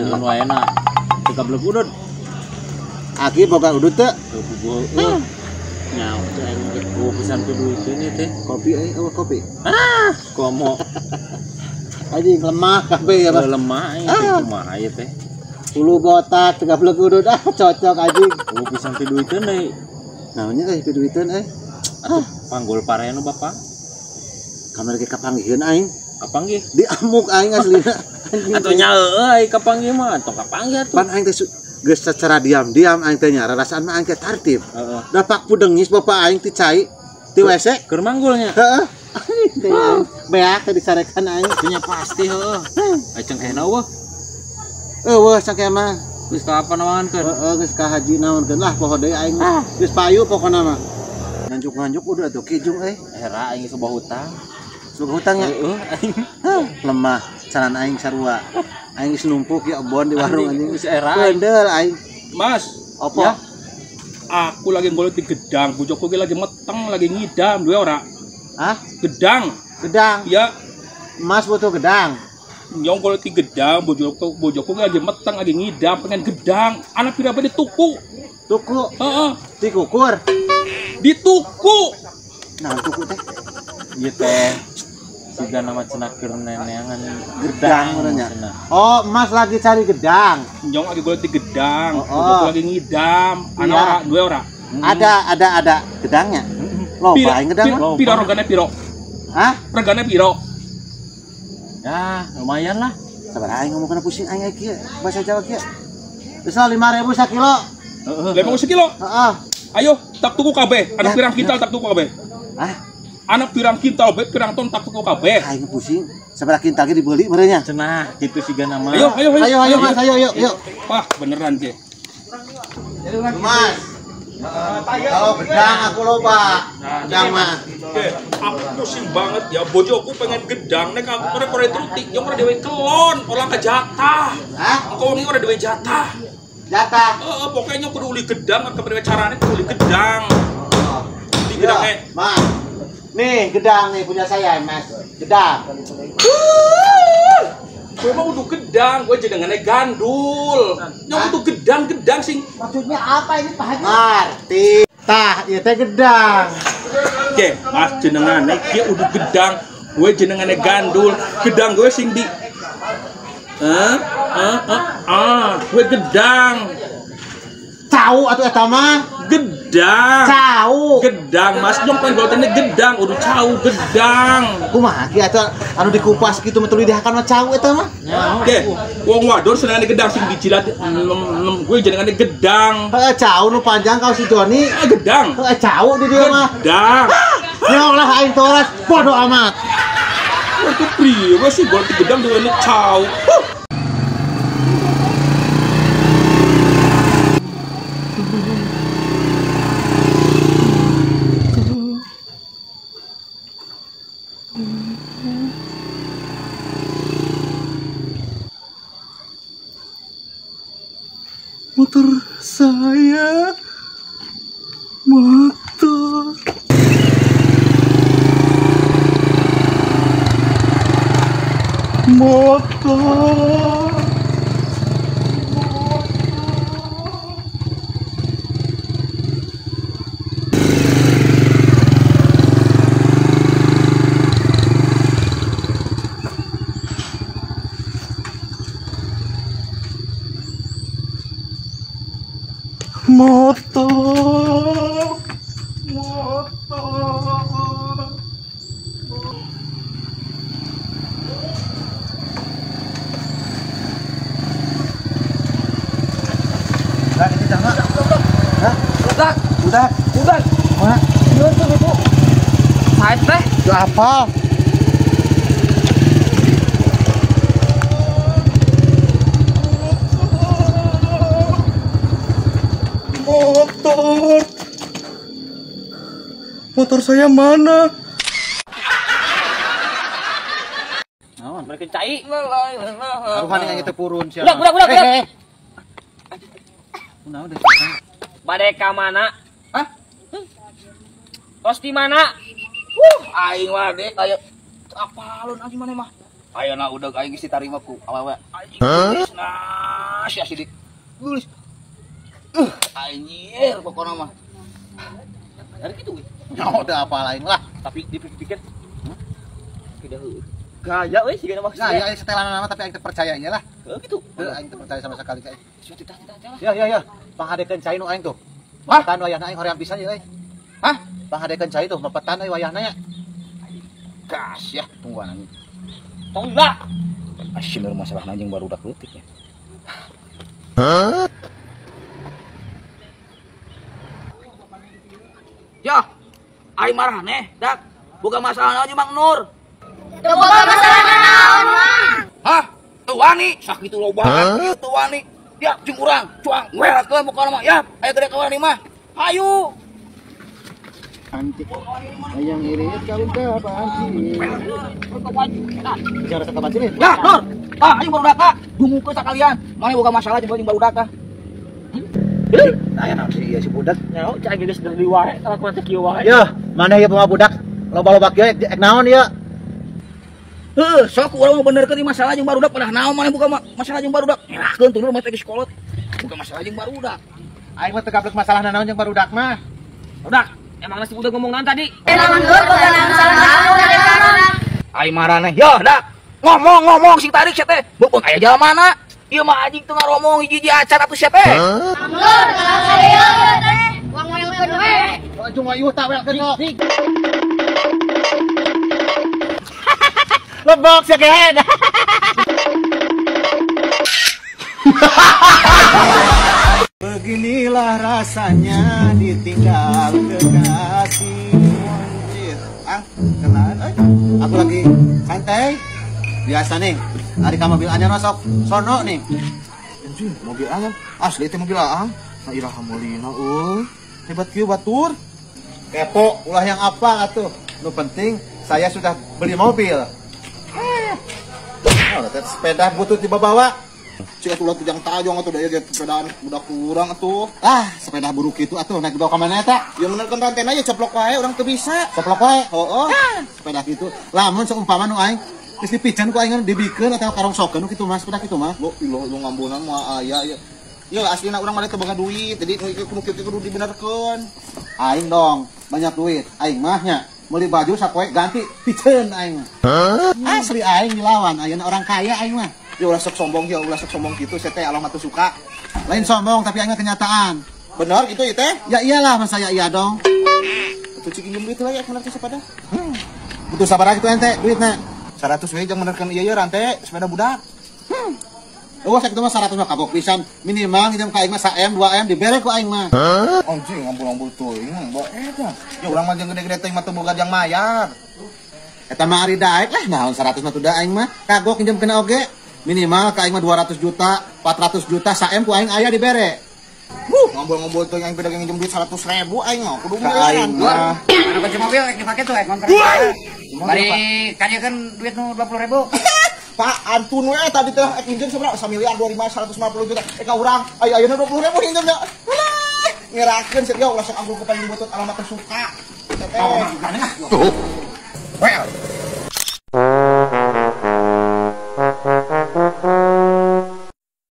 Manyun wae na. Teu kablek udud. Aki boga udud teu? Teu boga. Nyaho teh aing ge pisan teu duiteun ieu teh. Kopi euy, eueuh kopi. Ah, komo. Anjing lemah kabeh ya, Pak. Lemah aing teh kumaha ieu teh. Hulu botak teu kablek udud ah cocok anjing. Eueuh pisan teu duiteun deui. Naonnya euy teu duiteun euy. Atuh panggul pare nu Bapak. Kamari ge kapanggihkeun aing. Kapanggih? Diamuk aing aslina. Atuh nya heueuh aing kapanggih mah tong kapanggih atuh. Pan aing teh geus secara diam-diam aing teh nya rarasaan mah aing teh tartib. Heeh. Dapak pudengis bapak aing ti cai ti WC keur manggulnya. Heeh. Beak teh disarekan aing. Nya pasti heueuh. Ai cengkehna eueuh. Eueuh cengkeh mah. Geus ka apa nawankeun? Heeh, geus ka haji naonkeun lah poho deui aing. Geus payu pokona mah. Nganjuk-nganjuk udah atuh kijung euy. Era aing geus boga hutang. Boga hutang ya? Heeh aing. Lemah caran aing sarua. Aing geus numpuk ya bon di warung anjing. Geus era. Kendel aing. Mas, apa? Ya? Aku lagi golek di gedang, bojoku ki lagi meteng, lagi ngidam, duwe ora? Hah? Gedang. Gedang. Ya. Mas butuh gedang. Nyong golek di gedang, bojoku ki lagi meteng, lagi ngidam, pengen gedang. Anak pira bae dituku. Tuku. Heeh. Dikukur. Dituku. Nah, tuku teh. Ieu teh siga nama cenah keur neneangan gedang urangnya. Oh, Mas lagi cari gedang. Nyong lagi golek di gedang, oh. Bojoku lagi ngidam. Ana iya. Ora, duwe ora? Ada gedangnya. Loba aing gedang. Piro regane piro? Hah? Regane piro? Ya, lumayan lah. Sabar aing ngomong kana pusing aing kieu, bahasa Jawa kieu. Geus lah 5.000 sakilo. Heeh. 5.000 sakilo? Heeh. Ayo, tak tuku kabeh. Anak pirang kintal tak tuku kabeh. Hah? Anak pirang kintal bae pirang ton tak tuku kabeh. Aing pusing. Sabaraha kintal ge dibeli meureun nya? Cenah, kitu siga nama. Ayo, ayo, ayo, ayo, Mas, ayo, ayo, yuk. Wah, beneran ge. Mas. Kalau gedang aku loba. Gedang mah. Oke, aku pusing banget ya. Bojoku pengen gedang nek aku ora ora turuti, yang ora dhewe kelon, ora ke jatah. Hah? Engko wengi ora dhewe jatah. Jatah. Heeh, pokoknya kudu uli gedang, kepriwe carane kudu uli gedang. Di gedange. Mas. Nih, gedang nih punya saya, Mas. Gedang. Gue mah kudu gedang, gue jenengane gandul. Nyong kudu gedang-gedang sing. Maksudnya apa ini, Pak Haji? Ngerti. Tah, ieu teh gedang. Oke, Mas jenengane ki kudu gedang, gue jenengane gandul. Gedang gue sing di gue gedang. Cau atuh eta mah. Gedang. Cau. Gedang, Mas. Nyong pengen golotane gedang, udah cau gedang. Kumaha ki atuh anu dikupas kitu mah tuluy dihakan mah cau eta mah. Oke, wong wadon senengane gedang sing dijilat nem gue jenengane gedang. Heeh, cau nu panjang kau si Joni. Gedang. Heeh, cau di dieu mah. Gedang. Nyong lah aing toras bodoh amat. Waduh priwe sih golot gedang duweni cau. Motor saya, motor. Motor. Motor. Motor. Nah, ini sama. Hah? Budak. Budak. Budak. Mana? Iya tuh, Bu. Saet teh. Itu apa? Motor. Motor saya mana? Naon? Mereka cai. Aruhan yang itu purun siapa? Budak, budak, budak. Naon deh? Bade ka mana? Hah? Tos di mana? Aing mah deh kayak apalun anjing mana mah. Ayeuna udah aing geus ditarima ku awewe. Hah? sia sidik. Geus. Anjir pokona mah. Dari kitu we. Nyaho teu apa lain lah. Tapi dipikir-pikir tidak heueuh. Gaya we sigana mah. Gaya setelan nama tapi aing teu percaya ieu lah. Heuh kitu. Heuh aing teu percaya sama sekali ka aing. Titah titah lah. Ya ya ya. Panghadekeun cai nu aing tuh. Mapetan wayahna aing hoream pisan ieu euy. Hah? Panghadekeun cai tuh mapetan euy wayahna nya. Gas ya tungguan anjing. Tong lah. Asyik masalah anjing baru udah leutik ya. Hah? Ya, aing marah neh, dak. Boga masalah naon Mang Nur? Teu boga masalah naon mah. Hah? Teu wani, sakitu loba ieu teu wani. Ya, jeung urang, cuang werakeun pokona mah. Ya, aya gede kawan mah. Hayu. Antik. Hayang irit kawin ka panci. Bicara ka panci nih. Ya, Nur. Ah, ayo barudak ka. Dungukeun sakalian. Mane boga masalah jeung barudak ka. Aya naon sih ieu si budak? Nyaho cai geus deui wae, kalakuan teh kieu wae. Yeuh, maneh ieu pemawa budak loba-loba kieu ek naon ieu? Heuh, sok urang mah benerkeun ieu masalah jeung barudak padahal naon maneh buka masalah jeung barudak. Nyerahkeun tuh mah teh geus kolot. Buka masalah jeung barudak. Aing mah teu gablek masalah naon jeung barudak mah. Budak, emang si budak ngomong naon tadi? Emang Nur boga masalah naon tadi? Aing maraneh, yeuh dak. Ngomong-ngomong sing tarik sia teh. Beupeung aya jalmana. Ieu mah anjing teu ngaromong hiji-hiji acan atuh sia teh. Nur kalah ka dieu teh. Wang welkeun we. Ujung wayuh tak welkeun kok. Lebok sia gehed. Beginilah rasanya ditinggal kekasih. Anjir, ah, kenalan euy. Aku lagi santai. Biasa nih, hari ka mobil anyar masuk sono nih. Anjir, mobil anyar. Asli teh mobil aang. Nah iraha meulina euy. Hebat kieu batur. Kepo, ulah yang apa atuh. Nu penting saya sudah beli mobil. Oh, sepeda butut dibawa. Cik atuh ulah tujang tajong atuh da ieu ge sepedaan budak urang atuh. Ah, sepeda buruk kitu atuh naik dibawa ka mana eta? Ya bener kan rantena ya coplok wae urang teu bisa. Coplok wae. Heueuh. Sepeda kitu. Lamun seumpama nu aing geus dipiceun ku aing dibikeun atau karongsokeun kitu mah sepeda kitu mah. Lo iloh lu ngambunan mah aya ya. Ya aslina urang mah teu boga duit, jadi nu ieu kudu kitu kudu dibenerkeun. Aing dong, banyak duit. Aing mah nya meuli baju sapoe ganti piceun aing mah. Asli aing dilawan ayeuna orang kaya aing mah. Ya ulah sok sombong ya, ulah sok sombong gitu, saya teh Allah mah teu suka. Lain sombong tapi aing kenyataan. Bener gitu ya teh? Ya iyalah masa ya iya dong. Atuh cik injem duit lah ya bener teh sepeda. Butuh sabar gitu ente duitna. 100 we jang benerkeun ieu ye rante sepeda budak. Eueuh sakitu mah 100 mah kabok pisan. Minimal nginjem ka aing mah 1M 2M dibere ku aing mah. Anjing ngampul-ngampul teuing bae eta. Ya urang mah jeung gede-gede teuing mah teu boga jang mayar. Eta mah ari daek lah naon 100 mah tuh da aing mah. Kagok nginjem kena oge. Minimal ka aing mah 200 juta, 400 juta, 1M ku aing aya dibere. Ngobrol-ngobrol tuh yang pedagang nginjem duit 100.000 aing mah kudu miliaran mah. Anu kunci mobil rek dipake tuh rek ngontrak. Bari kadieu kan duit nu 20.000. Pak Antun we tadi teh rek nginjem sabaraha? 1 miliar 2 150 juta. Eh ka urang aya ayeuna 20.000 nginjem nya. Alah, ngerakeun sia ulah sok anggur ke paling butut alamat teh suka. Teh. Well.